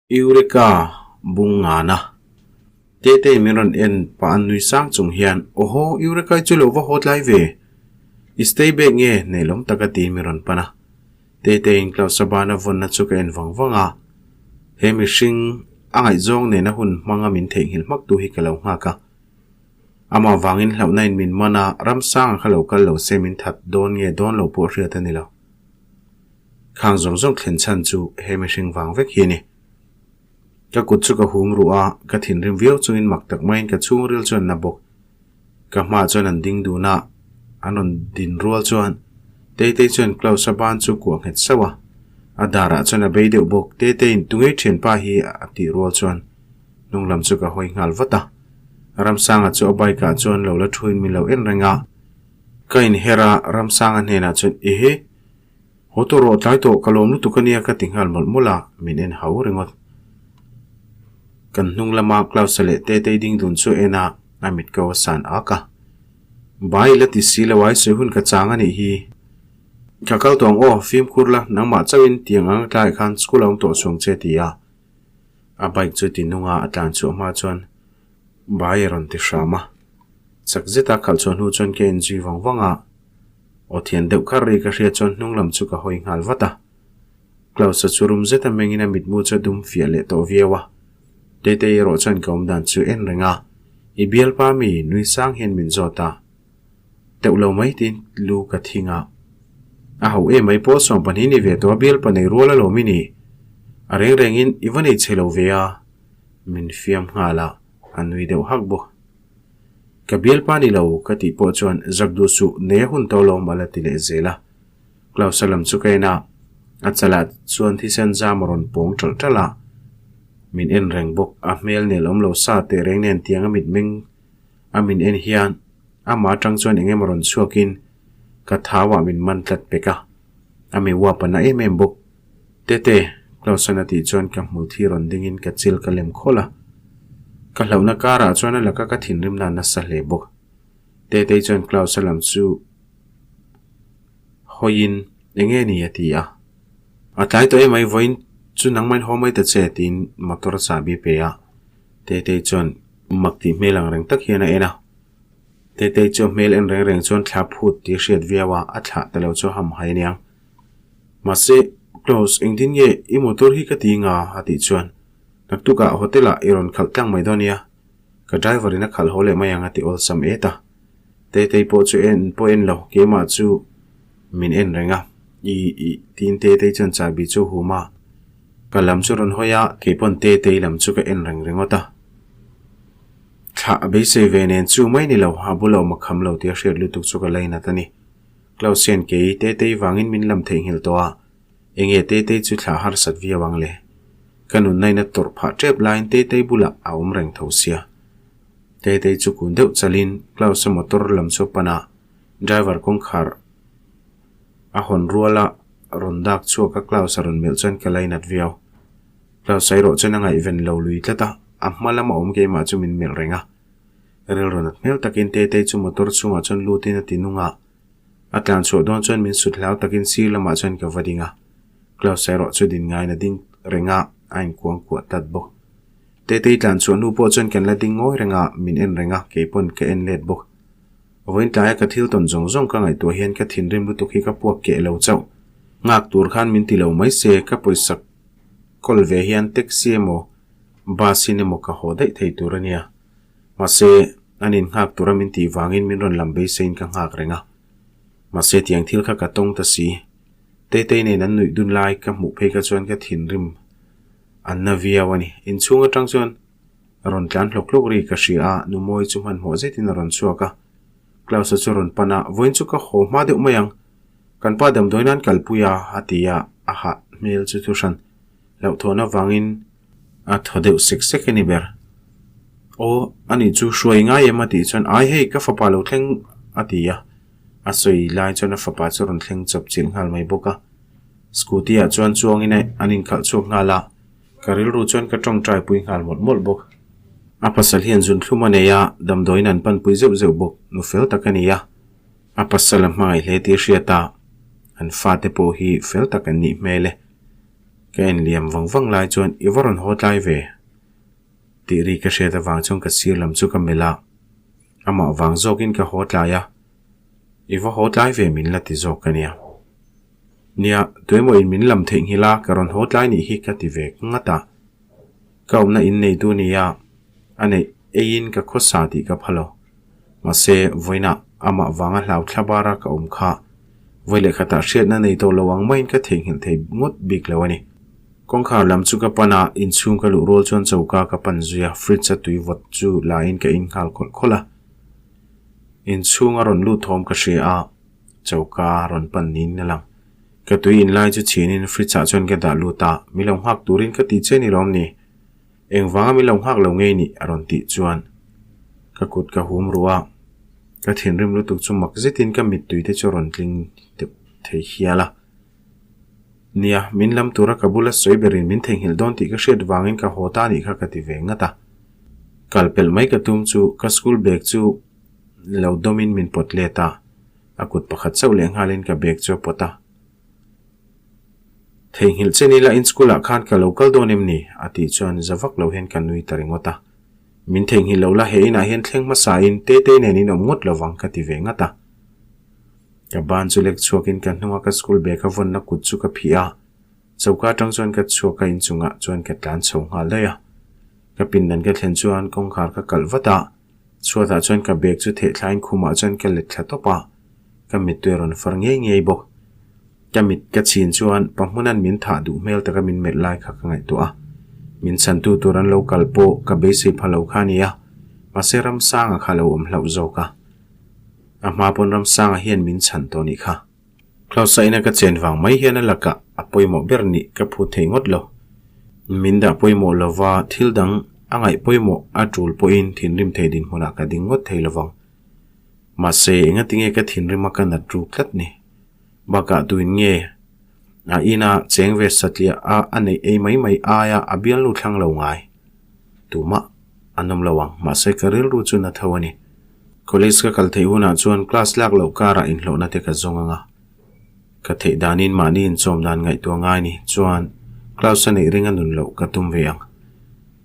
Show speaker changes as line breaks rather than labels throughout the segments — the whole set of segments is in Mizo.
Eureka bung ngana. Tetei min rawn en pah an nui sang chung hian, Awhaw, Eureka-i chu lo va haw tlai ve. I stay bag nge neilawm taka tiin min rawn pan a. Teteiin Klaus-a bana vawnna chu ka en vang vang a. He mihring a ngaihzawng nena hun hmanga min theihnghilh hmak tu hi ka lo nghak a. Amah vangin hlauhna in min man a, Ramsanga kha lo kal lo se min that dawn nge dawn lo pawh hriat a ni lo. Khang zawng zawng thlen chhan chu he mihring vang vek hi a ni. Ka kut chu ka hum ruh a, ka thinrim viau chungin mak tak maiin ka chhungril chuan na bawk. Ka hmaah chuan an ding dun a, an rawn din rual chuan Teitei chuan Klaus-a ban chu kuah nghet sauh a, a darah chuan a bei deuh bawk. Teiteiin tungei thianpa hi a tih rual chuan hnung lam chu ka hawi nghal vat a. Ramsanga chu a bike-ah chuan lo la thuin min lo en reng a. Ka inher a, Ramsanga hnenah chuan, Ehe! Haw tawh rawh, tlai tawh, ka lawm lutuk a nia ka ti nghal mawlh mawlh a, min en hau ringawt. Kan hnung lama Klaus-a leh Tetei ding dun chu en a, a mit ko a san ak a. Bai la ti si lo ai sawi hun ka chang a nih hi. Ka kal tawh ang aw, fimkhur la, nangmah chauhin tiang ang tlaiah khan school a awm tawh chhuang che ti a. A bike chu ti nunga a tlan chhuah hma chuan bai a rawn ti hram a. Chak zeta khalh chhuah hnu chuan ka inzui vang vang a. Aw thian deuh kar ri ka hriat chuan hnung lam chu ka hawi nghal vat a. Klaus-a chu rum zeta mengin a mitmu chu a dum fiah leh tawh viau a. Tetei erawh chuan ka awm dan chu en reng a, I bialpa mi nui sang hian min zawt a. Teuh lo mai tiin lu ka thing a. A ho em mai pawh 12 ni ve tawh a bialpa nei rual alawm i ni. A reng rengin i va nei chhe lo ve a. Min fiam nghal a, a nui deuh hak bawk. Ka bialpa ni lo ka tih pawh chuan zak duh suh nei a hun tawh lo mal a ti leh zel a. Klaus-a lam chu ka en a, a chalah chuan thisen zam a rawn pawng ṭalh ṭalh a. Min en reng bawk, a hmel nel awm lo sa teh reng nen tiang a mitmeng a min en hian amah aṭang chuan eng emaw rawn chhuakin ka thauah min man tlat pek a, a mi uap a na em em bawk. Tete, Klaus-a'n a tih chuan ka hmul thi rawn dingin ka chil ka lem khawlh a. Ka hlauhna karah chuan a laka ka thinrim nan nasa hle bawk. Tetei chuan Klaus-a lam chu hawiin eng nge ni a ti a. A tlai tawh em ai vawiin chu nangmahin haw mai ta che tiin motor chahbi pe a. Tetei chuan mak tih hmel ang reng tak hian a en a. Tetei chu a hmel en reng reng chuan thla phut tih a hriat viau a, a thlah ta lo chu a hamhai aniang. Mahse, Klaus, engtin nge i motor hi ka ti nga? a tih chuan, Naktukah hotel-ah i rawn khalh tlang mai dawn nia. Ka driver in a khalh haw leh mai ang a ti awlsam et a. Tetei pawh chu en pawh en lo, keimah chu min en reng a. I, i, tiin Tetei chuan chahbi chu a hum a. Ka lam chu rawn hawi a, keipawn Tetei lam chu ka en reng ringawt a. Thlah a beisei ve nen chu mai ni lo, a bula awm a kham lo tih a hriat lutuk chu ka lainat a ni. Klaus hian kei Tetei vangin min lam theihnghilh tawh a, enge Tetei chu thlah harsat viau ang le? Ka nunna in a tawrh phah tep laiin Tetei bulah a awm reng tho sia. Tetei chu kun deuh chalin Klaus-a motor lam chu a pan a, driver kawngkhar a hawn rual a rawn dak chhuak a Klaus-a rawn melh chuan ka lainat viau. Klaus-a erawh chuan a ngaihven lo lui tlat a, a hma lama awm keimah chu min melh reng a. Rilru nat hmel takin Tetei chu motor chhungah chuan lutin a ti nung a. A tlan chhuah dawn chuan min sut hlau takin sir lamah chuan ka va ding a. Klaus erawh chu din ngaiin a ding reng a, a inkuang kuah tlat bawk. Tetei tlan chhuah hnu pawh chuan kan la ding ngawi reng a, min en reng a, kei pawn ka en let bawk. Vawiin tlaia ka thil tawn zawng zawng ka ngaihtuah hian ka thinrim lutuk hi ka puak keh lo chauh. Nghak tur khan min ti lo mai se, ka pawisa kawl ve hian taxi emaw bus in emaw ka haw daih thei tur a nia. Mahse, an innghak tura min tih vangin min rawn lam beiseiin ka nghak reng a. Mahse, tiang thil kha ka tawng ta si. Tetei nen an nuih dun lai ka hmuh phei kha chuan ka thinrim an na viau a ni. Inchhung atang chuan rawn tlan hlawk hlawk ri ka hria a, Numawi chu hmanhmawh zetin a rawn chhuak a. Klaus-a chu rawn pan a, Vawiin chu ka haw hma deuh mai ang. Kan pa damdawi nan kalpui a, a ti a, a hah hmel chu thuhran hlauhthawn avangin A thaw deuh sek sek a ni ber. Aw, ani chu hruai ngai em a tih chuan ai hei ka fapa lo thleng a ti a. A sawi lai chuan a fapa chu rawn thleng chawp chilh nghal mai bawk a. Scooty ah chuan chuangin an inkhalh chhuak nghal a, ka rilru chuan ka tawngtai pui nghal mawlh mawlh bawk. A pasal hian zunthlum a nei a, damdawiin an panpui zeuh zeuh bawk, nu fel tak a ni a. A pasal a hmangaih hle tih a hriat a, an fate pawh hi fel tak an nih hmel e. Ka en liam vang vang lai chuan i va rawn haw tlai ve tih ri ka hriat avang chuan ka sir lam chu ka melh a, amah vang zawkin ka haw tlai a, i va haw tlai ve min la ti zawk a nia. Nia, tuemaw in min lam theihnghilh a, ka rawn haw tlai nih hi ka ti ve ngat a. Ka awmna in neitu nia, a neih eiin ka khawsa tih ka pha lo. Mahse, vawiinah amah vanga hlau thla bara ka awm kha vawi leh khatah hriatna nei tawh lo ang maiin ka theihnghilh thei ngawt bik lo a ni. Kawngkhar lam chu ka pan a, inchhung ka luh rual chuan choka ka pan zui a, fridge a tui vawt chu la in ka in nghal khawlh khawlh a. Inchhung a rawn lut thawm ka hria a, choka rawn pan niin a lang. Ka tui in lai chu chhinin fridge ah chuan ka dah lut a, mi lo nghak turin ka ti che ni lawm ni? Engvanga mi lo nghak lo ngei nih? a rawn tih chuan ka kut ka hum ruh a, ka thinrim lutuk chu mak zetin ka mittui te chu a rawn tling deuh thei hial a. Nia, min lam tura ka bula sawi berin min theihnghilh dawn tih ka hriat vangin ka haw ta nih kha ka ti ve ngat a. Kal pelh mai ka tum chu ka school bag chu lo dawmin min pawt let a. A kut pakhat chauh leh nghalin ka bag chu a pawt a. Theihnghilh che nila in school ah khan ka lo kal dawn em ni? a tih chuan za vak lo hian ka nui ta ringawt a. Min theihnghilh lo la he inah hian thleng hmasa in Tetei nen in awm ngawt lovang ka ti ve ngat a. Ka ban chu lek chhuakin ka hnunga ka school bag a vawnna kut chu ka phih a. Choka atang chuan ka chhuak a inchungah chuan ka tlan chho nghal daih a. Ka pindan ka thlen chuan kawngkhar ka kalh vat a. Chhuatah chuan ka bag chu theh thlain khumah chuan ka let thla tawp a, ka mittui a rawn far ngei ngei bawk. Ka mit ka chhin chuan Pahmuna'n min thah duh hmel taka min melh lai kha ka ngaihtuah a, min chhantu tur an lo kal pawh ka beisei pha lo kha a ni a, mahse Ramsanga kha a lo awm hlauh zawk a. A hma pawn Ramsanga hian min chhan tawh nih kha. Cloud-a ina ka chen vang mai hian a lakah a pawimawh ber nih ka phut thei ngawt lo. Min dah pawimawh lova thil dang a ngaih pawimawh a tul pawhin thinrim thei dinhmunah ka ding ngawt thei lovang. Mahse, engatinge ka thinrima ka nat ruk tlat ni? Bakah duin nge a ina cheng ve satliah a a neih ei mai mai aia a bialnu thlang lo ngai? Tumah an awm lo ang, mahse ka rilru chu na tho a ni. College ka kal theih hunah chuan class lak loh karah inhlawhna te ka zawng ang a. Ka theih danin mahni inchawm dan ngaihtuah ngai ni chuan class a neih ring a nun loh ka tum ve ang.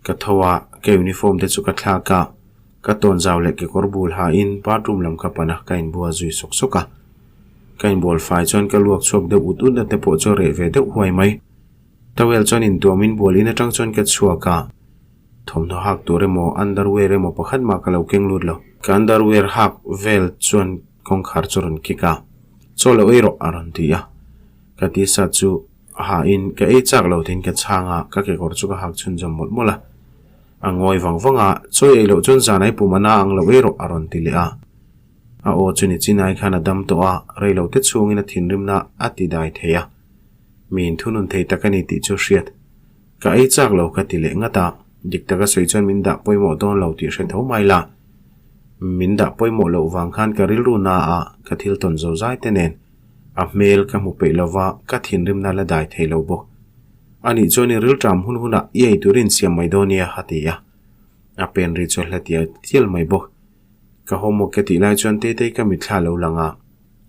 Ka tho a, ka uniform te chu ka thlak a, ka tawnzau leh kekawr bul hain bathroom lam ka pan a, ka inbual zui sawk sawk a. Ka inbual fai chuan ka luak chhuak deuh ut utna te pawh chu a reh ve deuh huai mai. Towel chuan intuamin bual in atang chuan ka chhuak a. Thawmhnaw hak tur emaw underwear emaw pakhat mah ka lo keng lut lo. Ka underwear hak vel chuan kawngkhar chu a rawn kick a, Chaw lo ei rawh a rawn ti a. Ka t-shirt chu ha in ka ei chak lo tiin ka chhang a, ka kekawr chu ka hak chhunzawm mawlh mawlh a. A ngawi vang vang a, Chaw ei loh chuan zan ai pum a na ang lo ei rawh a rawn ti leh a. A aw chu ni chinai khan a dam tawh a, rei lo te chhungin a thinrimna a ti dai thei a. Mi inthunun thei tak a ni tih chu hriat. Ka ei chak lo ka ti leh ngat a, dik taka sawi chuan min dah pawimawh dawn lo tih hre tho mai la. Min dah pawimawh loh vang khan ka rilru na a, ka thil tawn zo zai te nen a hmel ka hmu peih lova ka thinrimna la dai thei lo bawk. Anih chuan i rilṭam hun hunah i ei tur insiam mai dawn nia a ti a. A pen ri chu a hla tial tial mai bawk. Ka homework ka tih lai chuan Tetei ka mitthla a lo lang a,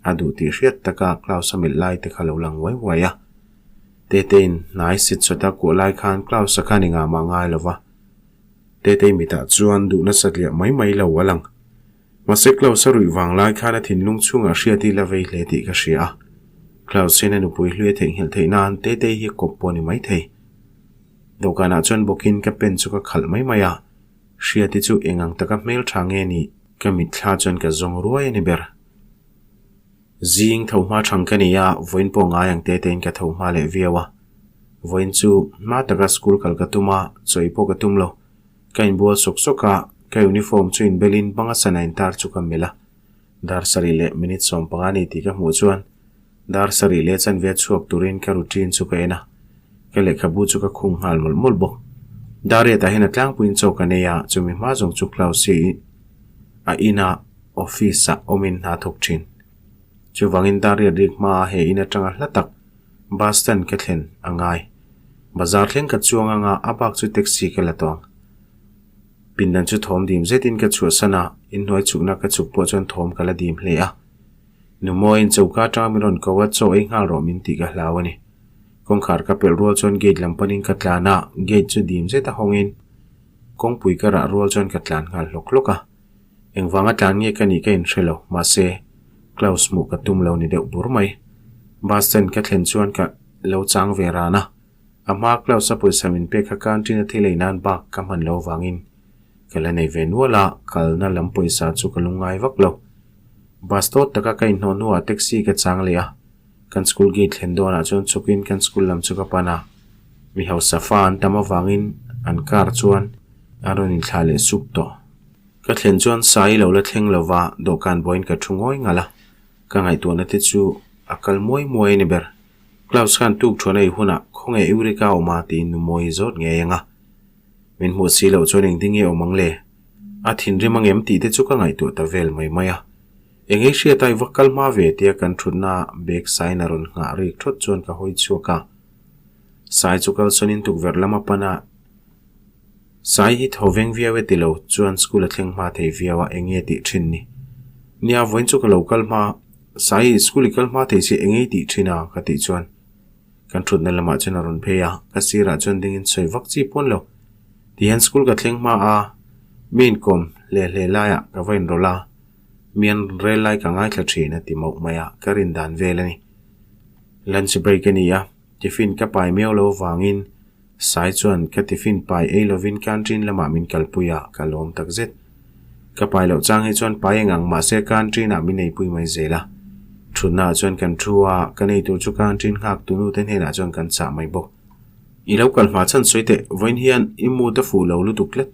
a duh tih hriat taka Klaus a melh lai te kha lo lang uai uai a. Tetei'n hnai sit sawt a kuah lai khan Klaus-a khan engah mah ngai lo va. Tetei mitah chuan duh nasa tliah mai mai lo a lang. Mahse Klaus-a ruih vang lai khan a thinlung chhungah hriat hi la vei hle tih ka hria a. Klaus hian a nupui hlui a theihnghilh theih nan Tetei hi kawp pawh a ni maithei. Dawhkanah chuan bawkin ka pen chu ka khalh mai mai a. Hriati chu eng ang taka hmeltha nge nih ka mitthla chuan ka zawng ruai a ni ber. Zing tho hma thang ka ni a, vawiin pawh ngai ang te tein ka tho hma leh viau a. Vawiin chu hma taka school kal ka tum a, chawi pawh ka tum lo. Ka inbual sawk sawk a, ka uniform chu inbelin banga sana intar chu ka melh a. Dar sarih leh minute 15 ni tih ka hmuh chuan Dar sarih leh chanve chhuak turin ka routine chu ka en a, ka lehkhabu chu ka khung nghal mawlh mawlh bawk. Dariat-ah hian a tlangpuiin chaw ka nei a, chumi hma zawng chu Klaus-i a inah office-ah awmin hna thawk thin. Chuvangin Dariat rik hmaa he in atanga hla tak bus stand ka thlen a ngai. Bazar thleng ka chuang anga a bak chu taxi ka la tawh ang. Pindan chu thawm dim zetin ka chhuahsan a, inhnuai chhukna ka chhuk pawh chuan thawm ka la dim hle a. Nu Mawiin choka atanga min rawn ko a, chaw ei nghal rawh min tih ka hlau a ni. Kawngkhar ka pelh rual chuan gate lam panin ka tlan a, gate chu dim zet a hawngin kawngpui ka rah rual chuan ka tlan nghal hlawk hlawk a. Engvanga tlan nge ka nih ka inhre lo, mahse Klaus hmuh ka tum lo ni deuh bur mai. Bus stand ka thlen chuan ka lo chang ve ran a, a hmaa Klaus a pawisa min pek kha canteen a thil ei nan bak ka hman lo vangin ka la nei ve nual a, kalna lam pawisa chu ka lungngai vak lo. Bus tawt taka ka inhnawh hnuah taxi ka chang leh a. Kan school gate thlen dawnah chuan chhukin kan school lam chu ka pan a, mi hausa fa an tam avangin an car chuan an rawn inthlah leh sup tawh. Ka thlen chuan sai lo la thleng lova dawhkan buaiin ka thu ngawi ngalh a, ka ngaihtuahna te chu a kal muai muai a ni ber. Klaus khan tuk thuan a ei hunah khawnge Eureka a awm a tiin nu Mawi zawt ngei ang a. Min hmuh si loh chuan engtin nge awm ang le? A thinrim angem tih te chu ka ngaihtuah ta vel mai mai a. Eng ei hriat a i va kal hma ve tia kan thutna bag saiin a rawn nghah rik thawt chuan ka hawi chhuak a. Sai chu kalsawnin tukverh lam a pan a, Sai hi tho veng viau e tilo chuan school a thleng hma thei viau a eng nge tih thin ni. Nia vawiin chu ka lo kal hma, Sai hi school i kal hma thei si eng ei tih thin a ka tih chuan kan thutna lamah chuan a rawn phei a, ka sirah chuan dingin sawi vak chi pawn lo. Tihian school ka thleng hma a, mi inkawm hle hle laiah ka va inrawlh a. Mian rel lai ka ngaithla thin a ti mauh mai a, ka rin dan vel a ni. Lunch break a ni a, tiffin ka pai miau lo vangin Sai chuan ka tiffin pai ei lovin canteen lamah min kalpui a, ka lawm tak zet. Ka pai loh chang hi chuan pai eng ang mahse canteen ah min eipui mai zel a. Thutna ah chuan kan thu a, kan ei tur chu canteen nghak tunu te hnenah chuan kan chah mai bawk. I lo kal hma chhan sawi teh, vawiin hian i mood a fuh lo lutuk tlat.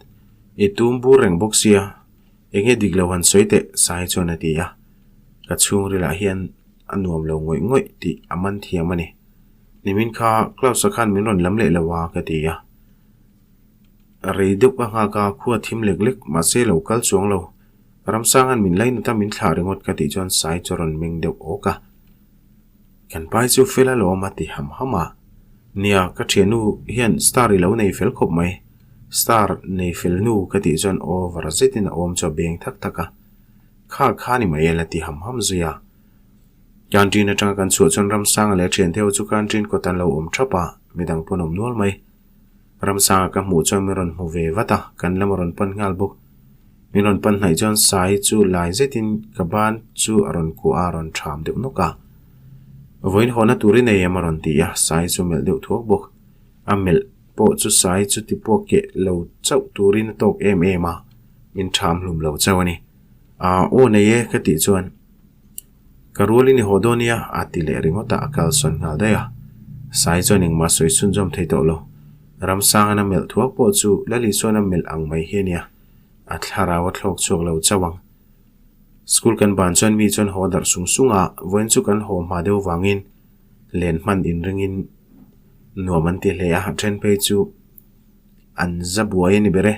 I tum bur reng bawk sia. Enge dik lo han sawi teh Sai chuan a ti a, ka chhungrilah hian a nuam lo ngawih ngawih tih a man thiam a ni. Nimin kha Klaus-a khan min rawn lam leh lo a ka ti a. Rei deuh ka nghak a, khua thim lek lek mahse lo kal chuang lo. Ramsanga'n min lainat a min thlah ringawt ka tih chuan Sai chu a rawn meng deuh awk a. Kan pai chu fel alawm a ti ham ham a. Nia, ka thiannu hian star i lo nei fel khawp mai. Star nei fel nu ka tih chuan over zetin a awm chu a beng thak thak a. Kha kha ni mai e la ti ham ham zui a. Canteen atanga kan chhuah chuan Ramsanga leh a thiante ho chu canteen kawt an lo awm thap a, midang pawn awm nual mai. Ramsanga ka hmuh chuan min rawn hmu ve vat a, kan lam a rawn pan nghal bawk. Min rawn pan hnaih chuan Sai chu lai zetin ka ban chu a rawn kuah a, a rawn ṭham deuh nawk a. Vawiin hawhna tur i nei em a rawn ti a, Sai chu melh deuh thuak bawk. A melh pawh chu Sai chu ti puak keh lo chauh turin a tawk em em a, min ṭham hlum lo chauh a ni. Aa aw nei e ka tih chuan. Ka rualin i haw dawn nia, a ti leh ringawt a, a kalsawn nghal daih a. Sai chuan engmah sawi chhunzawm thei tawh lo. Ramsangan a melh thuak pawh chu Lali chuan a melh ang mai hi a nia, a thlarau a thlawk chhuak lo chauh ang. School kan ban chuan mi chuan haw darh sung sung a, vawiin chu kan haw hma deuh vangin len hman inringin nuam an ti hle a, a then phei chu an za buai a ni ber e.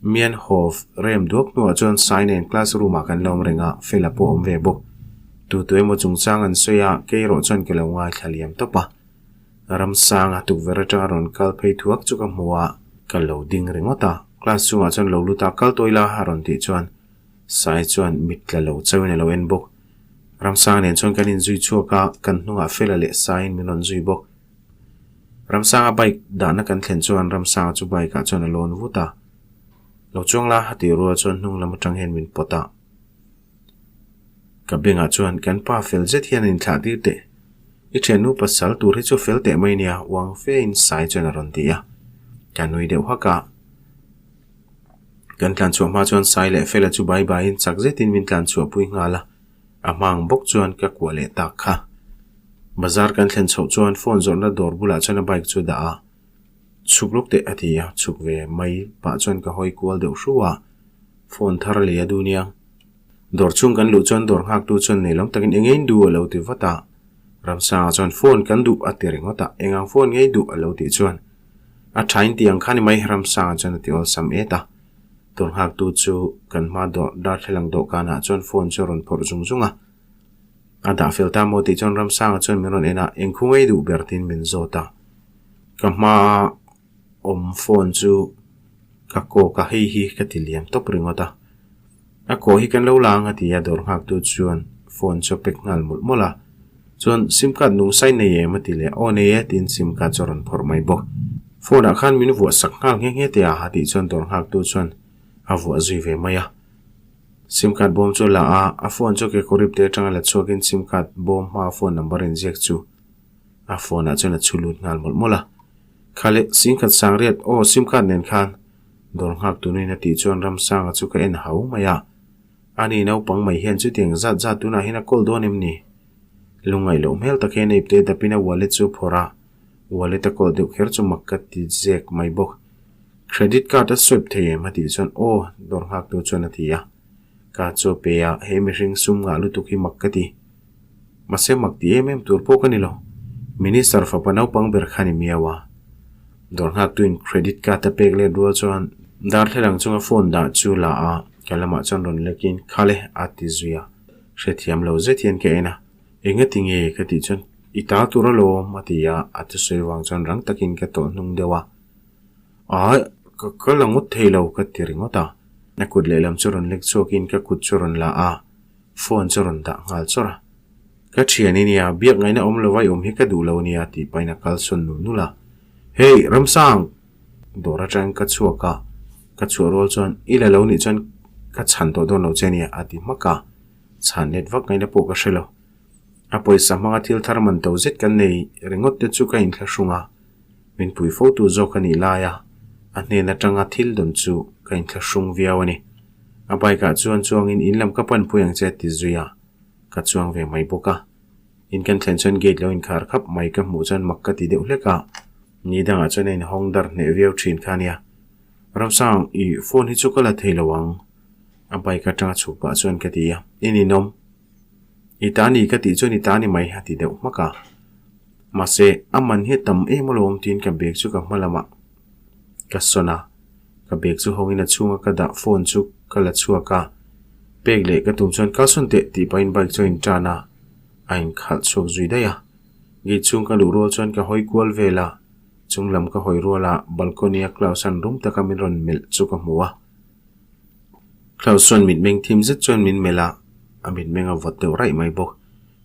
Mian Hov rem duak hnuah chuan Sai nen class room ah kan la awm reng a, Fela pawh a awm ve bawk. Tu tu emaw chungchang an sawi a, kei erawh chuan ka lo ngaithla liam tawp a. Ramsanga tukverh atanga rawn kal phei thuak chu ka hmu a, ka lo ding ringawt a. Class chungah chuan lo lut a, kal tawi la a rawn tih chuan Sai chuan mit tla lo chauhin a lo en bawk. Ramsanga nen chuan kan inzui chhuak a, kan hnungah Fela leh Saiin min rawn zui bawk. Ramsanga bike dahna kan thlen chuan Ramsanga chu bike ah chuan a lawn vut a, Lo chuang la a tih rual chuan hnung lam atang hian min pawt a. Ka bengah chuan kan pa fel zet hian a inthlah tir teh. I thiannu pasal tur hi chu fel teh mai nia uang fe in Sai chuan a rawn ti a. Ka nui deuh hak a. Kan tlan chhuah hma chuan Sai leh Fela chu bai baiin chak zetin min tlan chhuah pui nghal a. A hmang bawk chuan ka kuah leh tak kha. Bazar kan thlen chhoh chuan phone zawrhna dawr bulah chuan a bike chu dah a, chhuk lawk teh a ti a, chhuk ve mai pah chuan ka hawi kual deuh hru a, phone thar lei a duh nia. Dawr chhung kan luh chuan dawr nghaktu chuan neilawm takin eng ngei duh a lo ti vat a, Ramsanga chuan phone kan duh a ti ringawt a, eng ang phone ngei duh a lo tih chuan a tha in ti ang kha ni mai Ramsanga chuan a ti awlsam et a. Dawr nghaktu chu kan hma dawr darthlalang dawhkanah chuan phone chu a rawn phawrh zung zung a. A dah fel ta maw tih chuan Ramsanga chuan min rawn en a, eng khu ngei duh ber tiin min zawt a. Ka hmaa awm phone chu ka kawk a, hei hi ka ti liam tawp ringawt a. A kaw hi kan lo la ang a ti a, dawr nghaktu chuan phone chu a pack nghal mawlh mawlh a. Chuan sim card nung sai nei em a ti leh a, aw nei e tiin sim card chu a rawn phawrh mai bawk. Phone ah khan min vuah sak nghal nghe nghe teh a a tih chuan dawr nghaktu chuan a vuah zui ve mai a. Sim card bawm chu a la a, a phone chu kekawr ip te atanga la chhuakin sim card bawm hmaa phone number inziak chu a phone ah chuan a chhu lut nghal mawlh mawlh a. Kha leh singkhat sangriat aw sim card nen khan dawr nghak tunuin a tih chuan Ramsanga chu ka en hau mai a. Ani naupang mai hian chutiang zat zat tunah hian a kawl dawn em ni? Lungngaih loh hmel tak hian a ipte dapin a wallet chu a phawrh a, wallet a kawl deuh kher chu mak ka ti zek mai bawk. Credit card a swipe thei em? a tih chuan aw dawr nghaktu chuan a ti a. Ka chaw pe a, he mihring sum ngah lutuk hi mak ka ti. Mahse mak ti em em tur pawh ka ni lo. Minister fapa naupang ber kha ni miau a. Dawr nghaktuin credit card a pek let rual chuan darthlalang chunga phone dah chu la a, ka lamah chuan rawn lekin Khale a ti zui a. Hrethiam lo zet hian ka en a, Engati nge ka tih chuan i ta tur alawm a ti a, a thusawi vang chuan rang takin ka tawh hnung deuh a. Aih, ka kal a ngawt thei lo ka ti ringawt a. A kut lehlam chu rawn lek chhuakin ka kut chu rawn la a, phone chu rawn dah nghal chawrh a. Ka thian i nia, biak ngaihna awm lova i awm hi ka duh lo nia tih pahin a kal sawn nul nul a. Hey, Ramsang! Dawr atangin ka chhuak a, ka chhuah rual chuan i la lo nih chuan ka chhan tawh dawn lo che nia a ti hmak a, chhan let vak ngaihna pawh ka hre lo. A pawisa hmanga thil thar man to zet kan nei ringawt te chu ka inthlahrung a, min pui fo tu zawk a nih lai a, a hnen atanga thil dawn chu ka inthlahrung viau a ni. A bike ah chuan chuangin in lam ka pan pui ang che a ti zui a, ka chuang ve mai bawk a. In kan thlen chuan gate lo inkhar khap mai ka hmuh chuan mak ka ti deuh hlek a, ni dangah chuan a inhawng dar hneh viau thin kha nia. Ramsang, i phone hi chu ka la thei lo ang, a bike atanga chhuk pah chuan ka ti a, i ninawm. I ta ni ka tih chuan i ta ni mai a ti deuh hmak a. Mahse, a man hi a tam em alawm tiin ka bag chu ka hma lamah ka sawn a. Ka bag chu hawngin a chhunga ka dah phone chu ka la chhuak a, pek leh ka tum chuan kal sawn teh tih pahin bike chu a intan a, a inkhalh chhuak zui daih a. Gate chhung ka luh rual chuan ka hawi kual vel a, chung lam ka hawi rual a balcony a Klaus an rum taka min rawn melh chu ka hmu a. Klaus chuan mitmeng thim zet chuan min melh a, a mitmeng a vawt deuh raih mai bawk.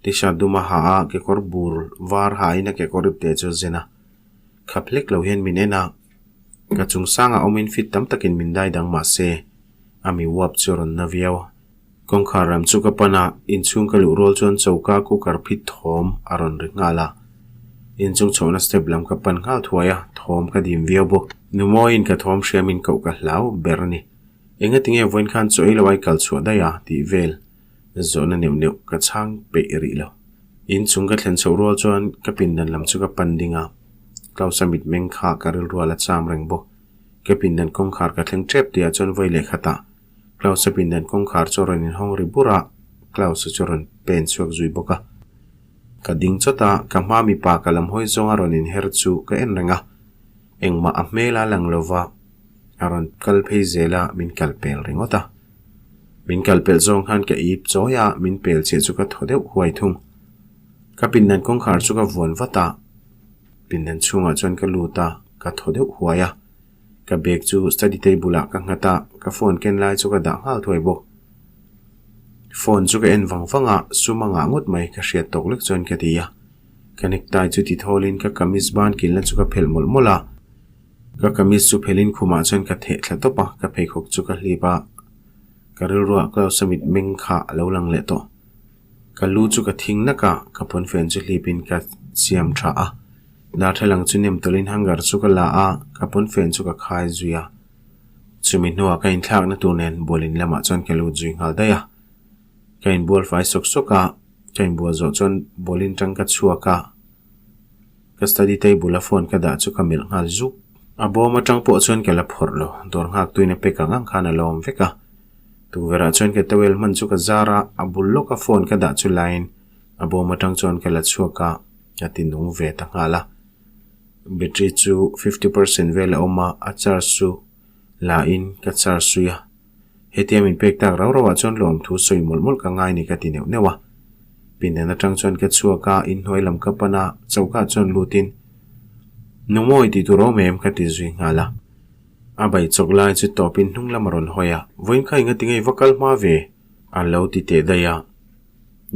T-shirt dum a ha a, kekawr bur var hain a kekawr ipte chu a zen a. Khap hlek lo hian min en a, ka chung sangah awmin fit tam takin min dai dang mah se, a mi uap chu a rawn na viau. Kawngkhar ram chu ka pan a, inchhung ka luh rual chuan choka cooker phit thawm a rawn ri nghal a. Inchung chhohna step lam ka pan nghal thuai a, thawm ka dim viau bawk. Numawiin ka thawm hriamin koh ka hlau ber a ni. Engati nge vawiin khan chaw ei lo ai kal chhuah daih a? tih vel zawhna neuh neuh ka chhang peih rih lo. Inchung ka thlen chhoh rual chuan ka pindan lam chu ka pan ding a, Klaus-a mitmeng kha ka rilrual a cham reng bawk. Ka pindan kawngkhar ka thleng tep tihah chuan vawi leh khatah Klaus-a pindan kawngkhar chu a rawn inhawng ri bur a, Klaus-a chu a rawn pen chhuak zui bawk a. Ka ding chawt a, ka hma mipa ka lam hawi zawnga rawn inher chu ka en reng a, engmah a hmel a lang lova a rawn kal phei zel a, min kal pel ringawt a. Min kal pelh zawng khan ka ip chawi a, min pel chiah chu ka thaw deuh huai thung. Ka pindan kawngkhar chu ka vuan vat a, pindan chhungah chuan ka lut a, ka thaw deuh huai a. Ka bag chu study table ah ka nghat a, ka phone ken lai chu ka dah nghal thuai bawk. Phone chu ka en vang vang a, sum a ngah ngawt mai ka hriat tawk lek chuan ka ti a. Ka necktie chu ti thawlin ka kamis ban kilhna chu ka phelh mawlh mawlh a. Ka kamis chu phelhin khumah chuan ka theh thla tawp a, ka pheikhawk chu ka hlip a, ka rilruah Klaus-a mit meng kha a lo lang leh tawh. Ka lu chu ka thing nak a, ka pawnfen chu hlipin ka siam tha a, darthlalang chu nem tawlhin hanger chu ka la a, ka pawnfen chu ka khai zui a. Chumi hnuah ka inthlakna tur nen bualin lamah chuan ka lut zui nghal daih a. Ka inbual fai sawk sawk a, ka inbual zawh chuan bualin tang ka chhuak a. Ka study table a phone ka dah chu ka melh nghal zuk. A bawm atang pawh chuan ka la phawrh lo, dawr nghak tuin a pek ang ang khan a la awm vek a. Tukverh ah chuan ka towel hman chu ka zar a, a bul lawka phone ka dah chu laiin a bawm atang chuan ka la chhuak a, a ti nung ve ta nghal a. Battery chu 50% vel a awm a, a charge chu la in ka charge zui a. Hetia min pek tak rau rau ah chuan lawmthu sawi mawlh mawlh ka ngai ni ka ti neuh neuh a. Pindan atang chuan ka chhuak a, inhnuai lam ka pan a, choka chuan lut in, Nungmawi tih tur awm em? ka ti zui nghal a. A bai chawk lai chu tawp in hnung lam a rawn hawi a, Vawiin kha enga tinge i va kal hma ve? A lo ti teh daih a.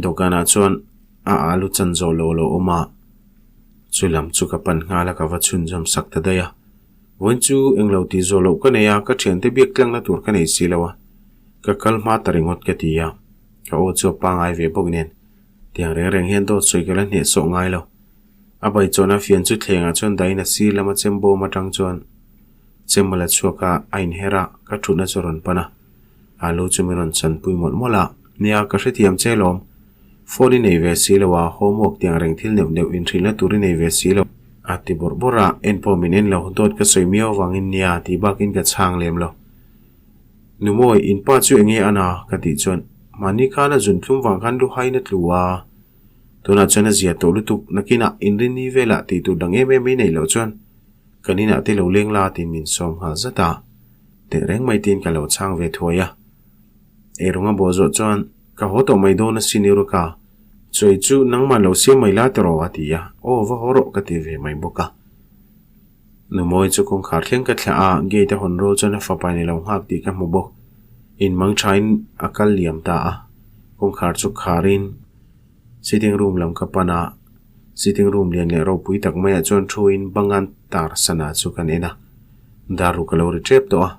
Dawhkanah chuan. a alu chan zawh lo lo awm a, chu lam chu ka pan nghal a ka va chhunzawm sak ta daih a. Vawiin chu englo tih zawh loh ka nei a, ka thiante biak tlangna tur ka nei si lo a, ka kal hma ta ringawt ka ti a, ka aw chu a pangai ve bawk nen tiang reng reng hian dawt sawi ka la hnehsawh ngai lo. A baichawna fian chu thlengah chuan dahin a sir lama chem bawm atang chuan chem a la chhuak a, a inher a, ka thutna chu a rawn pan a. Alu chu min rawn chanpui mawlh mawlh a, Nia, ka hrethiam che lawm. Phone i nei ve si lo a, homework tiang reng thil neuh neuh inhrilhna tur i nei ve si lo. A ti bawrh bawrh a, en pawh min en lo, dawt ka sawi miau avangin nia tih bakin ka chhang lem lo. Nu Mawi, in pa chu enge a na? ka tih chuan, Mahni khan a zun thlum vang khan lu hain a tlu a, tunah chuan a zia tawh lutuk, nakinah inrinni velah tih tur dang em em i neih loh chuan kan inah te lo leng la tiin min sawm nghal zat a. Teh reng mai tiin ka lo chhang ve thuai a. Eirawng a bawh zawh chuan ka haw tawh mai dawn a sin Eureka, chawi chu nangmah lo siam mai la tiraw a ti a, aw va haw rawh ka ti ve mai bawk a. Numawi chu kawngkhar thleng ka thlah a, gate a hawn rual chuan a fapa in a lo nghak tih ka hmu bawk. In mang thain a kal liam ta a, kawngkhar chu kharin sitting room lam ka pan a, sitting room lian leh ropui tak maiah chuan thuin bangan tar sana chu kan en a, dar ruk a lo ri tep tawh a,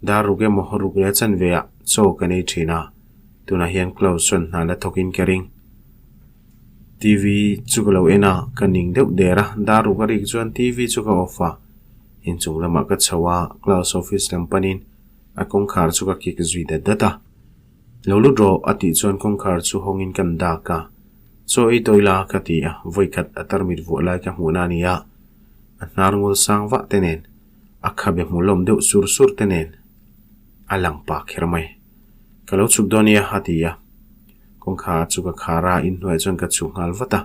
dar ruk emaw ruk leh a chanve ah chaw kan ei thin a, tunah hian Klaus chuan hna la thawkin ka ring. TV chu ka lo en a, ka ning deuh der a, dar ruk a rik chuan TV chu ka off a, inchung lamah ka chho a, Klaus office lam panin a kawngkhar chu ka kik zui dat dat a. Lo lut rawh a tih chuan kawngkhar chu hawngin kan dak a, Chaw ei tawi la ka ti a, vawikhat a tarmit vuah lai ka hmuhna a ni a, a hnar ngul sang vah te nen, a khabe hmu lawm deuh sur sur te nen a lang pah kher mai. Ka lo chhuk dawn nia a ti a, kawngkhar chu ka khar a, inhnuaiah chuan ka chhuk nghal vat a,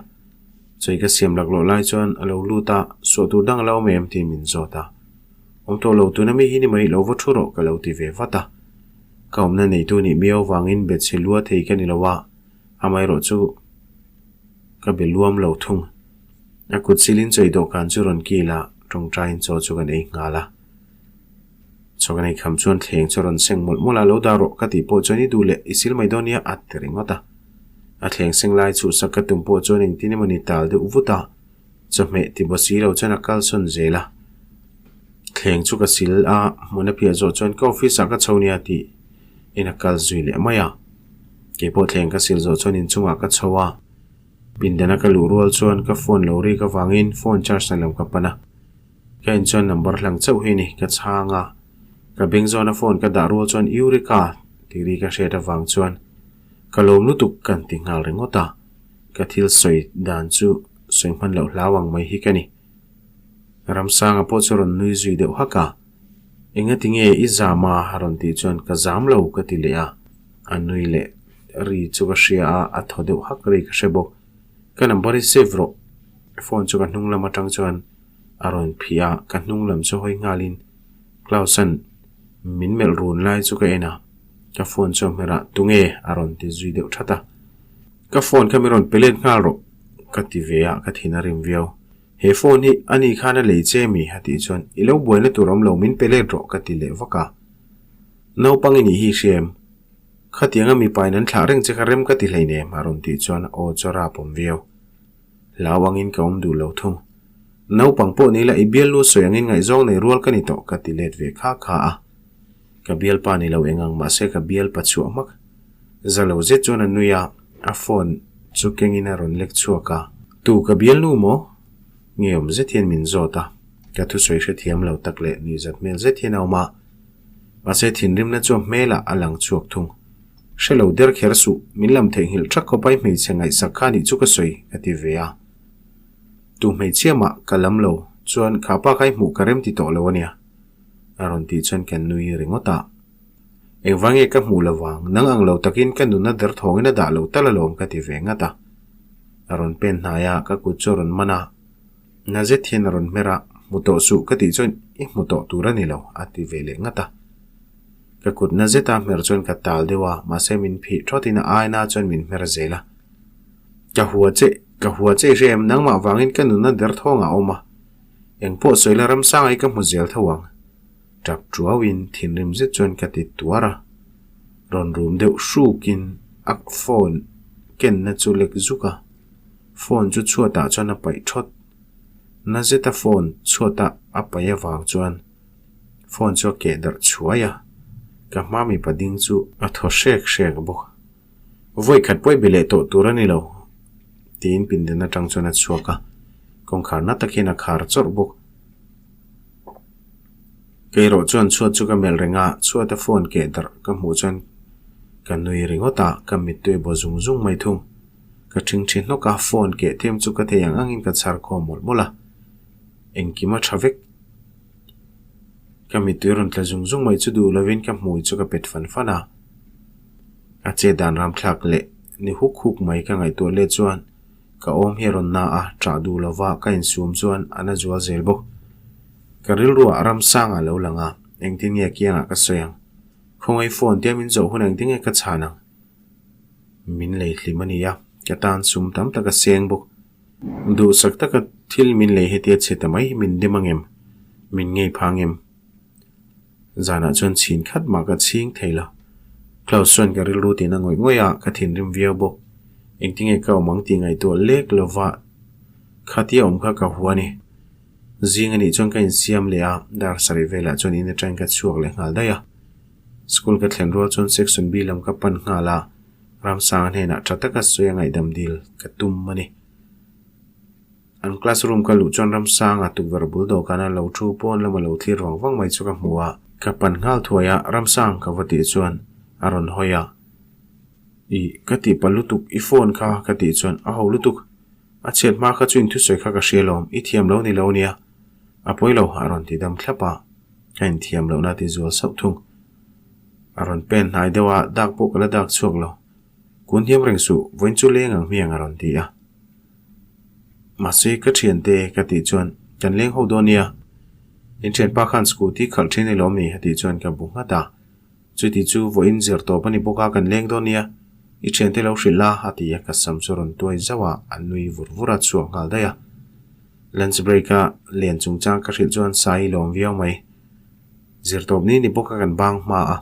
chawi ka siam laklawh lai chuan a lo lut a, suah tur dang a la awm em tiin min zawt a, awm tawh lo tuna mi hi ni mai lo va thu rawh ka lo ti ve vat a, ka awmna neitu nih miau vangin bet chhe lua thei ka ni lo a, amaherawh chu ka be luam lo thung. A kut silin chawi dawhkan chu rawn kil a, tawngtaiin chaw chu kan ei nghal a. Chaw kan ei kham chuan thleng chu a rawn seng mawlh mawlh a, lo dah rawh ka tih pawh chuan i duh leh i sil mai dawn nia a ti ringawt a. A thleng seng lai chhuhsak ka tum pawh chuan engtin emaw ni tal deuh vut a, chawhmeh ti baw si lo chuan a kalsawn zel a. Thleng chu ka sil a, hmun a piah zawh chuan ka office ah ka chho nia tih in a kal zui leh mai a. Kei pawh thleng ka sil zawh chuan inchungah ka chho a, pindana ka luh rual chuan ka phone lo rik avangin phone charge na lam ka pan a. Ka en chuan number hlang chauh hi a ni, ka chhang a. Ka beng zawna phone ka dah rual chuan Eureka! tih ri ka hriat avang chuan ka lawm lutuk kan ti nghal ringawt a. Ka thil sawi dan chu sawi hman loh hlau ang mai hi ka ni. Ramsanga pawh chu rawn nui zui deuh hak a, Engati nge i zam a? a rawn tih chuan ka zam lo ka ti leh a, a nui leh ri chu ka hria a, a thaw deuh hak ri ka hre bawk. Ka number hi save rawh. Phone chu ka hnung lam atang chuan a rawn phih a, ka hnung lam chu hawi nghalin Klaus-a'n min melh run lai chu ka en a, ka phone chu a hmer a, Tunge? a rawn ti zui deuh that a. Ka phone kha min rawn pe let nghal rawh ka ti ve a, ka thin a rim viau. He phone hi ani khan a lei che mi? a tih chuan, I lo buaina tur awm lo, min pe let rawh ka ti leh vak a. Naupang i nih hi hria em? Khatianga mipa in an thlah reng che kha rem ka ti hleinem a rawn tih chuan aw chu a rap awm viau. Hlau angin ka awm duh lo thung. Naupang pawh ni la i bialnu sawi angin ngaihzawng nei rual ka ni tawh ka ti let ve kha kha a. Ka bialpa ni lo eng ang mahse ka bialpa chhuah hmak. Za lo zet chuan a nui a, a phone chu kengin a rawn lek chhuak a. Tu ka bialnu maw? Ngeiawm zet hian min zawt a, ka thusawi hrethiam lo tak leh nuihzat hmel zet hian a awm a. Mahse thinrimna chu a hmelah a lang chhuak thung. Hre lo der kher suh, min lam theihnghilh thak khawp ai hmeichhe ngaihsak kha nih chu ka sawi, ka ti ve a. Tu hmeichhia mah ka lam lo chuan kha pa kha i hmuh ka rem ti tawh lo a nia, a rawn tih chuan ka nui ringawt a. Engvang nge ka hmuh lo vang, nang ang lo takin ka nunna der thawngin a dah lo tal alawm ka ti ve ngat a. A rawn pen hnai a, ka kut chu a rawn man a. Na zet hian a rawn hmer a, hmu tawh suh ka tih chuan i hmu tawh tur a ni lo, a ti ve leh ngat a. Ka kut na zeta hmer chuan ka tal deuh a, mahse min phih thawtin a aina chuan min hmer zel a. Ka hua che, ka hua che i hria em, nangmah vangin ka nunna derthawngah a awm a, engpawh sawi la ramsanga hi ka hmu zel tho ang. Tap tuauin thinrim zet chuan ka ti tuar a, rawn rum deuh hrukin a phone kenna chu lek zuk a. Phone chu chhuatah chuan a paih thawt. Na zeta phone chhuata a paih avang chuan phone chu a keh darh chhuai a, ka hma mipa ding chu a thaw hrek hrek bawk. Vawi khat pawi be leh tawh tur a ni lo, tiin pindan atang chuan a chhuak a, kawngkhar na tak hian a khar chawrh bawk. Kei erawh chuan chhuat chu ka melh reng a, chhuata phone keh darh ka hmuh chuan ka nui ringawt a, ka mittui a baw zung zung mai thung. Ka ṭhingṭhi hnawk a, phone keh them chu ka thei ang angin ka chhar khawm mawlh mawlh a, engkim a ṭha vek. Ka mittui rawn tla zung zung mai chu duh lovin ka hmui chu ka pet fan fan a. A chet dan ramthlak leh ni huk huk mai ka ngaihtuah let chuan ka awm hi a rawn na a, ṭah duh lova ka insum chuan a na zual zel bawk. Ka rilruah ramsang a lo lang a, engtin nge kiangah ka sawi ang? Khawngaih phone tia min zawh hun engtin nge ka chhan ang? Min lei hlim a nia, ka tan sum tam tak a seng bawk. Duhsak taka thil min lei hetia chhe ta mai hi min dem ang em? Min ngei phang em? Zanah chuan chhin khat mah ka chhing thei lo. Klaus chuan ka rilru tiin a ngawih ngawih a, ka thinrim viau bawk. Engtinge ka awm ang tih ngaihtuah lek lova khatia awm kha ka hua a ni. Zing anih chuan ka insiam leh a, dar sarih velah chuan in atangin ka chhuak leh nghal daih a. School ka thlen rual chuan section B lam ka pan nghal a, Ramsanga hnenah tha taka sawi a ngaihdam dil ka tum a ni. An classroom ka luh chuan Ramsanga tukverh bul dawhkana lo thu pawn lama lo thlir vang vang mai chu ka hmu a. Ka pan nghal thuai a, Ramsang ka va tih chuan a rawn hawi a. Ih, ka tih palh lutuk, i phone kha ka tih chuan a ho lutuk. A chhiat hma kha chu inthusawi kha ka hria lawm, i thiam lo ni lo nia. A pawi lo, a rawn ti dam thlap a, ka inthiam lohna a ti zual sauh thung. A rawn pen hnai deuh a, dak pawh ka la dak chhuak lo. Kun hniam reng suh, vawiin chu leng ang hmiang a rawn ti a. Mahse, ka thiante ka tih chuan, Kan leng ho dawn nia. In thianpa khan scooty khalh thin i lawm ni? a tih chuan ka bu nghat a. Chuti chu vawiin zir tawp a ni bawk a, kan leng dawn nia. I thiante lo hrilh la, a ti a, ka sam chu rawn tuai zauh a, a nui vur vur a, chhuak nghal daih a. Lunch break a len chungchang ka hrilh chuan Sai i lawm viau mai. Zir tawp ni ni bawk a kan bang hma a.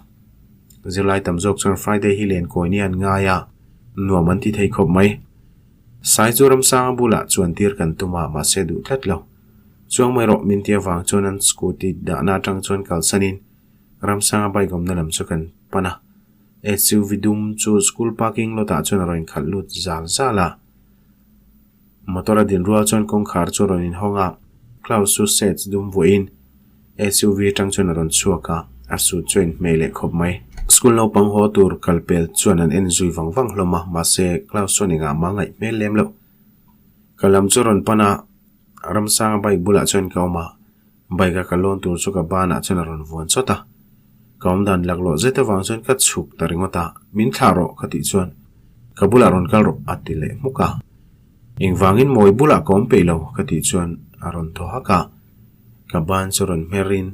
Zirlai tam zawk chuan Friday hi len kawi ni an ngai a, nuam an ti thei khawp mai. Sai chu Ramsanga bulah chuan tir kan tum a, mahse duh tlat lo. Chuang mai rawh min ti avang chuan an scooty dahna atang chuan kalsanin Ramsanga bike awmna lam chu kan pan a. SUV dum chu school parking lot ah chuan a rawn inkhalh lut zal zal a. Motor a din rual chuan kawngkhar chu a rawn inhawng a, Klaus chu sets dum vuahin SUV atang chuan a rawn chhuak a, a suit chu a inhmeh leh khawp mai. School naupang haw tur kal pel chuan an en zui vang vang hlawm a, mahse Klaus chuan engah mah ngaih hmel lem loh. Ka lam chu a rawn pan a, Ramsanga bike bulah chuan ka awm a, Bike a ka lawn tur chu ka banah chuan a rawn vuan chawt a, ka awm dan laklawh zet avang chuan ka chhuk ta ringawt a, min thlah rawh ka tih chuan ka bulah rawn kal rawh a ti leh hmuk a, engvangin mawi bulah ka awm peih lo ka tih chuan a rawn thaw hak a, ka ban chu rawn hmer in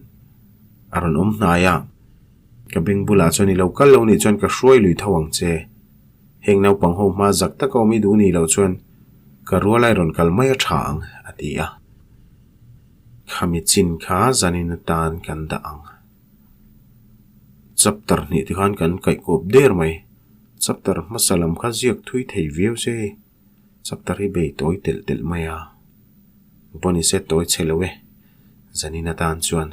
a rawn awm hnai a, ka beng bulah chuan i lo kal lo nih chuan ka hruai lui tho ang che, heng naupang ho hma zak taka awm i duh nih loh chuan ka rualai rawn kal mai a tha ang a ti a. Khami chin kha zanin atan kan dah ang. Chapter hnih te khan kan kaihkawp der mai. Chapter hmasa lam kha ziak thui thei viau se hei. Chapter hi bei tawi telh telh mai a. Pawh ni se tawi chhe lo e zanin atan chuan.